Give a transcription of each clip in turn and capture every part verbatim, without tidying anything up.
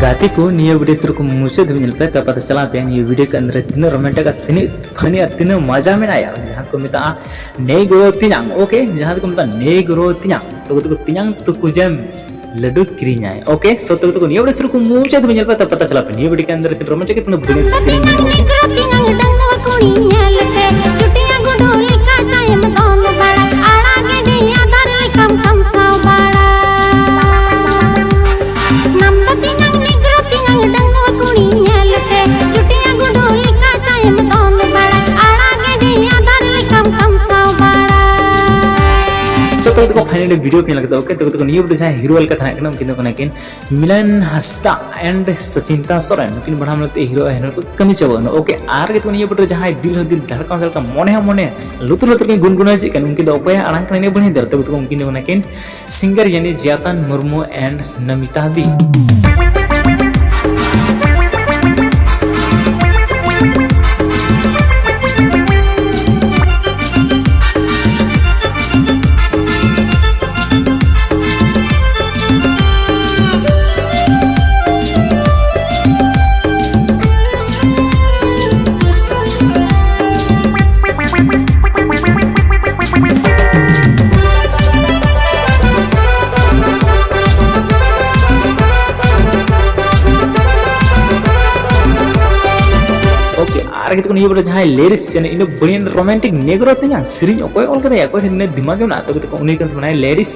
ᱜᱟᱛᱮ ᱠᱚ, ᱱᱤᱭᱟᱹ ᱵᱷᱤᱰᱤᱭᱳ ᱥᱩᱨᱩ ᱠᱷᱚᱱ ᱢᱩᱪᱟᱹᱫ ᱫᱷᱟᱹᱵᱤᱡ ᱧᱮᱞ ᱯᱮ, ᱛᱟᱨᱯᱚᱨ ᱛᱮ ᱪᱟᱞᱟᱜ ᱯᱮ ᱱᱤᱭᱟᱹ ᱵᱷᱤᱰᱤᱭᱳ ᱠᱚ ᱟᱱᱫᱚᱨ ᱨᱮ ᱛᱤᱱᱟᱹᱜ ᱨᱳᱢᱟᱱᱴᱤᱠ ᱟᱨ ᱛᱤᱱᱟᱹᱜ ᱯᱷᱟᱱᱤ ᱟᱨ ᱛᱤᱱᱟᱹᱜ ᱢᱟᱡᱟ ᱢᱮᱱᱟᱜᱼᱟ ᱭᱟᱨ, ᱡᱟᱦᱟᱸ ᱠᱚ ᱢᱮᱛᱟᱜᱼᱟ ᱱᱮᱭ ᱜᱳᱨᱳ ᱛᱤᱧᱟᱝ, ᱳᱠᱮ, ᱡᱟᱦᱟᱸ ᱫᱚᱠᱚ ᱢᱮᱛᱟᱜᱼᱟ ᱱᱮᱭ ᱜᱳᱨᱳ ᱛᱤᱧᱟᱝ, ᱛᱚ ᱜᱟᱛᱮ ᱠᱚ, ᱛᱤᱧᱟᱝ ᱛᱟᱠᱚ ᱡᱮᱢ ᱞᱟᱹᱰᱩ ᱠᱤᱨᱤᱧᱟᱭ, ᱳᱠᱮ᱾ So ᱛᱚ ᱜᱟᱛᱮ ᱠᱚ, ᱱᱤᱭᱟᱹ ᱵᱷᱤᱰᱤᱭᱳ ᱥᱩᱨᱩ ᱠᱷᱚᱱ ᱢᱩᱪᱟᱹᱫ ᱫᱷᱟᱹᱵᱤᱡ ᱧᱮᱞ ᱯᱮ, ᱛᱟᱨᱯᱚᱨ ᱛᱮ ᱪᱟᱞᱟᱜ ᱯᱮ ᱱᱤᱭᱟᱹ ᱵᱷᱤᱰᱤᱭᱳ ᱠᱚ ᱟᱱᱫᱚᱨ ᱨᱮ ᱛᱤᱱᱟᱹᱜ ᱨᱳᱢᱟᱱᱴᱤᱠ ᱟᱨ ᱛᱤᱱᱟᱹᱜ ᱵᱷᱟᱹᱜᱤ ᱥᱤᱨᱤᱧ, ᱳᱠᱮ᱾ ᱱᱟᱢ ᱫᱚ ᱛᱤᱧᱟᱝ ᱱᱮᱜᱽᱨᱳ ᱛᱤᱧᱟᱝ ᱰᱟᱺᱜᱩᱣᱟᱹ ᱠᱩᱲᱤ ᱧᱮᱞ ᱛᱮ, ᱪᱩᱴᱤᱭᱟ ᱜᱩᱰᱩ ᱞᱮᱠᱟ ᱪᱟᱭᱮᱢ ᱫᱚᱱ ᱵᱟᱲᱟ, ᱟᱲᱟᱜ ᱜᱤᱰᱤ ᱟᱫᱟᱨ ᱞᱮᱠᱟᱢ ᱠᱟᱢᱥᱟᱣ ᱵᱟᱲᱟ᱾ So ᱛᱚ ᱜᱟᱛᱮ ᱠᱚ, finally ᱵᱷᱤᱰᱤᱭᱳ ᱯᱮ ᱧᱮᱞ ᱠᱮᱫᱟ, ᱳᱠᱮ᱾ ᱛᱚ ᱜᱟᱛᱮ ᱠᱚ, ᱱᱤᱭᱟᱹ ᱵᱷᱤᱰᱤᱭᱳ ᱡᱟᱦᱟᱸᱭ ᱦᱤᱨᱳ ᱞᱮᱠᱟ ᱛᱟᱦᱮᱸ ᱠᱟᱱᱟ, ᱩᱱᱠᱤᱱ ᱫᱚ ᱠᱟᱱᱟ ᱠᱤᱱ ᱢᱤᱞᱚᱱ ᱦᱟᱸᱥᱫᱟ and ᱥᱚᱪᱤᱱᱛᱟ ᱥᱚᱨᱮᱱ, ᱱᱩᱠᱤᱱ ᱵᱟᱱᱟᱨ ᱢᱤᱞᱮ ᱛᱮ ᱦᱤᱨᱳ ᱟᱨ ᱦᱤᱨᱳᱭᱤᱱ ᱠᱚ ᱠᱟᱹᱢᱤ ᱪᱟᱵᱟᱣ ᱮᱱᱟ, ᱳᱠᱮ᱾ ᱟᱨ ᱜᱟᱛᱮ ᱠᱚ, ᱱᱤᱭᱟᱹ ᱵᱷᱤᱰᱤᱭᱳ ᱨᱮ ᱡᱟᱦᱟᱸᱭ ᱫᱤᱞ ᱦᱚᱸ ᱫᱤᱞ, ᱫᱷᱟᱲᱠᱟᱱ ᱦᱚᱸ ᱫᱷᱟᱲᱠᱟᱱ, ᱢᱚᱱᱮ ᱦᱚᱸ ᱢᱚᱱᱮ, ᱞᱩᱛᱩᱨ ᱞᱩᱛᱩᱨ ᱠᱤᱱ ᱜᱩᱱᱜᱩᱱᱟᱣ ᱦᱚᱪᱚᱭᱮᱫ ᱠᱟᱱ, ᱩᱱᱠᱤᱱ ᱫᱚ ᱚᱠᱚᱭᱟᱜ ᱟᱲᱟᱝ ᱠᱟᱱᱟ ᱤᱧ ᱵᱟᱹᱧ ᱞᱟᱹᱭ ᱫᱟᱲᱮᱭᱟᱜᱼᱟ, ᱛᱚᱵᱮ ᱛᱚ ᱩᱱᱠᱤᱱ ᱫᱚ ᱠᱟᱱᱟ ᱠᱤᱱ ᱥᱤᱝᱜᱟᱨ ᱭᱟᱱᱤ ᱡᱤᱭᱟᱛᱟᱱ ᱢᱩᱨᱢᱩ and ᱱᱚᱢᱤᱛᱟ ᱫᱤ᱾ ᱳᱠᱮ, ᱟᱨ ᱜᱟᱛᱮ ᱠᱚ, ᱱᱤᱭᱟᱹ ᱵᱚᱞᱮ ᱡᱟᱦᱟᱸᱭ ᱞᱤᱨᱤᱠᱥ ᱥᱮ ᱤᱱᱟᱹ ᱵᱟᱹᱲᱤᱡ ᱨᱳᱢᱟᱱᱴᱤᱠ ᱱᱮᱜᱨᱳ ᱛᱤᱧᱟ ᱥᱮᱨᱮᱧ ᱚᱠᱚᱭ ᱚᱞ ᱠᱟᱫᱟᱭᱟ, ᱚᱠᱚᱭ ᱴᱷᱮᱱ ᱤᱱᱟᱹ ᱫᱤᱢᱟᱜᱽ ᱢᱮᱱᱟᱜᱼᱟ, ᱛᱚ ᱜᱟᱛᱮ ᱠᱚ, ᱩᱱᱤ ᱠᱟᱱ ᱛᱟᱵᱚᱱᱟᱭ ᱞᱤᱨᱤᱠᱥ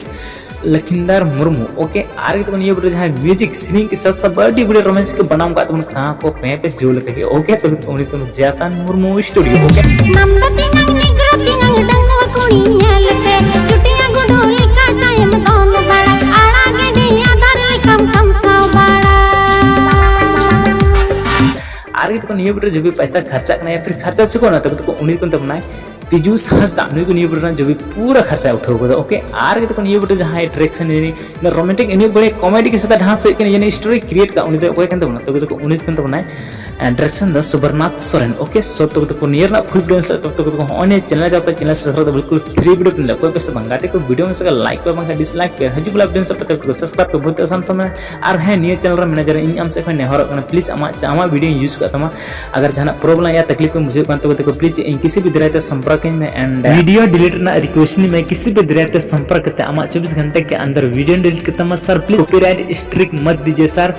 ᱞᱚᱠᱷᱤᱱᱫᱟᱨ ᱢᱩᱨᱢᱩ, ᱳᱠᱮ᱾ ᱟᱨ ᱜᱟᱛᱮ ᱠᱚ, ᱱᱤᱭᱟᱹ ᱵᱚᱞᱮ ᱡᱟᱦᱟᱸᱭ ᱢᱤᱭᱩᱡᱤᱠ ᱥᱮᱨᱮᱧ ᱠᱮ ᱥᱟᱛ ᱥᱟᱛ ᱟᱹᱰᱤ ᱵᱚᱲᱤᱭᱟ ᱨᱳᱢᱟᱱᱥ ᱠᱚ ᱵᱟᱱᱟᱢ ᱠᱟᱜ ᱛᱟᱵᱚᱱ ᱠᱟᱱᱟ ᱠᱚ ᱯᱮ ᱯᱮ ᱡᱳ ᱞᱮᱠᱟ ᱜᱮ, ᱳᱠᱮ᱾ ᱛᱚ ᱜᱟᱛᱮ ᱠᱚ, ᱩᱱᱤ ᱠᱟᱱ ᱡᱤᱭᱟᱛᱟᱱ ᱢᱩᱨᱢᱩ ᱥᱴᱩᱰᱤᱭᱳ, ᱳᱠᱮ᱾ ᱱᱟᱢ ᱫᱚ ᱛᱤᱧᱟᱝ ᱱᱮᱜᱨᱳ ᱛᱤᱧᱟᱝ ᱰᱟᱺᱜᱩᱣᱟᱹ ᱠᱩᱲᱤ ᱧᱮᱞ ᱛᱮ, ᱪᱩᱴᱤᱭᱟ ᱜᱩᱰᱩ ᱞᱮᱠᱟ ᱪᱟᱭᱮᱢ ᱫᱚᱱ ᱵᱟᱲᱟ, ᱟᱲᱟᱜ ᱜᱤᱰᱤ ᱟᱫᱟᱨ ᱞᱮᱠᱟᱢ ᱠᱟᱢᱥᱟᱣ ᱵᱟᱲᱟ᱾ ᱟᱨ ᱜᱟᱛᱮ ᱠᱚ, ᱱᱤᱭᱟᱹ ᱵᱷᱤᱰᱤᱭᱳ ᱨᱮ ᱡᱩᱫᱤ ᱯᱚᱭᱥᱟ ᱠᱷᱚᱨᱪᱟᱜ ᱠᱟᱱᱟ ᱭᱟ ᱯᱷᱤᱨ ᱠᱷᱚᱨᱪᱟ ᱪᱩᱠᱟᱹᱣ ᱱᱟ, ᱛᱚ ᱜᱟᱛᱮ ᱠᱚ, ᱩᱱᱤ ᱠᱟᱱ ᱛᱟᱵᱚᱱᱟᱭ ᱯᱤᱡᱩᱥ ᱦᱟᱸᱥᱫᱟ, ᱱᱩᱭ ᱠᱚ ᱱᱤᱭᱟᱹ ᱵᱤᱰᱤᱭᱳ ᱨᱮᱱᱟᱜ ᱡᱚᱵᱤ ᱯᱩᱨᱟᱹ ᱠᱷᱟᱨᱪᱟᱭ ᱩᱴᱷᱟᱹᱣ ᱠᱟᱫᱟ᱾ ᱳᱠᱮ, ᱟᱨ ᱠᱟᱛᱮ ᱠᱚ ᱱᱤᱭᱟᱹ ᱵᱤᱰᱤᱭᱳ ᱡᱟᱦᱟᱸᱭ ᱰᱤᱨᱮᱠᱥᱚᱱ ᱡᱟᱹᱱᱤᱡ ᱨᱳᱢᱟᱱᱴᱤᱠ ᱮᱱᱮᱡ ᱵᱟᱹᱲᱤᱡ ᱠᱚᱢᱮᱰᱤ ᱠᱮ ᱥᱟᱛᱮ ᱰᱟᱱᱥ ᱦᱩᱭᱩᱜ ᱠᱟᱱᱟ, ᱡᱟᱹᱱᱤᱡ ᱥᱴᱳᱨᱤ ᱠᱨᱤᱭᱮᱴ ᱠᱟᱜ, ᱩᱱᱤ ᱫᱚ ᱚᱠᱚᱭ ᱠᱟᱱ ᱛᱟᱵᱚᱱᱟ? ᱛᱚ ᱠᱚ ᱩᱱᱤ ᱫᱚ ᱠᱟᱱ ᱛᱟᱵᱚᱱᱟᱭ ᱰᱤᱨᱮᱠᱥᱚᱱ ᱫᱚ ᱥᱩᱵᱚᱨᱱᱟᱛᱷ ᱥᱚᱨᱮᱱ᱾ ᱳᱠᱮ, ᱥᱳ ᱛᱚ ᱠᱚ ᱱᱤᱭᱟᱹ ᱨᱮᱱᱟᱜ ᱯᱷᱩᱞ ᱵᱤᱰᱤᱭᱳ ᱥᱮ ᱛᱚ ᱠᱚ ᱦᱚᱸᱜᱼᱚᱭ ᱱᱤᱭᱟᱹ ᱪᱮᱱᱮᱞ ᱡᱟᱛᱮ ᱪᱮᱱᱮᱞ ᱥᱟᱵᱥᱠᱨᱟᱭᱤᱵ ᱫᱚ ᱵᱤᱞᱠᱩᱞ ᱯᱷᱨᱤ ᱵᱤᱰᱤᱭᱳ ᱯᱮ ᱧᱮᱞᱟ᱾ ᱚᱠᱚᱭ ᱯᱮ ᱥᱮ ᱵᱟᱝ ᱜᱟᱛᱮ ᱠᱚ ᱵᱤᱰᱤᱭᱳ ᱢᱮᱥᱟ ᱞᱟᱭᱤᱠ ᱯᱮ ᱵᱟᱝᱠᱷᱟᱱ ᱰᱤᱥᱞᱟᱭᱤᱠ ᱯᱮ, ᱦᱤᱡᱩᱜ ᱵᱚᱞᱟ ᱵᱤᱰᱤᱭᱳ ᱥᱟᱵ ᱯᱮ ᱛᱚ ᱠᱚ ᱥᱟᱵᱥᱠᱨᱟᱭᱤᱵ ᱯᱮ ᱵᱚᱞᱛᱮ ᱟᱥᱟᱱ ᱥᱟᱢᱱᱮ᱾ ᱟᱨ ᱦᱮᱸ, ᱱᱤᱭᱟᱹ ᱪᱮᱱᱮᱞ ᱨᱮ ᱢᱮᱱᱟᱡᱟᱨ ᱤᱧ ᱟᱢ ᱥᱮᱫ ᱠᱷᱚᱱ ᱱᱮᱦᱚᱨᱚᱜ ᱠᱟᱱᱟ, ᱯᱞᱤᱡ ᱟᱢᱟᱜ ᱟᱢᱟᱜ ᱵᱤᱰᱤᱭᱳᱧ ᱤᱭᱩᱡᱽ ᱠᱟᱜ ᱛᱟᱢᱟ, ᱟᱜᱟᱨ ᱡᱟᱦᱟᱱᱟᱜ ᱯᱨᱚᱵᱞᱮᱢ ᱭᱟ ᱛᱟᱠᱞᱤᱯ ᱮᱢ ᱵᱩᱡᱷᱟᱹᱣ ᱠᱟᱱ ᱛᱟᱠᱚ ᱛᱟᱠᱚ ᱯᱞᱤᱡ ᱤᱧ ᱠᱤᱥᱤ ᱵᱤᱫᱨᱟᱭ ᱛᱮ ᱥᱚᱢᱯᱨᱚᱠ ᱤᱧ ᱢᱮ and ᱵᱤᱰᱤᱭᱳ ᱰᱤᱞᱤᱴ ᱨᱮᱱᱟᱜ ᱨᱤᱠᱣᱮᱥᱴ ᱤᱧ ᱢᱮ, ᱠᱤᱥᱤ ᱵᱤᱫᱨᱟᱭ ᱛᱮ ᱥᱚᱢᱯᱨᱚᱠ ᱠᱟᱛᱮ ᱟᱢᱟᱜ ᱪᱚᱵᱵᱤᱥ ᱜᱷᱚᱱᱴᱟ ᱠᱮ ᱟᱱᱫᱟᱨ ᱵᱤᱰᱤᱭᱳ ᱰᱤᱞᱤᱴ ᱠᱟᱛᱟᱢᱟ ᱥᱟᱨ, ᱯᱞᱤᱡ ᱠᱚᱯᱤᱨᱟᱭᱤᱴ ᱥᱴᱨᱟᱭᱤᱠ ᱢᱟᱛ ᱫᱤᱡᱤᱭᱮ ᱥᱟᱨ,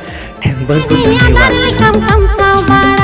ᱛᱷᱮᱝᱠ ᱵᱚᱦᱩᱛ ᱵᱚᱦᱩᱛ ᱫᱷᱚᱱᱭᱚᱵᱟᱫ᱾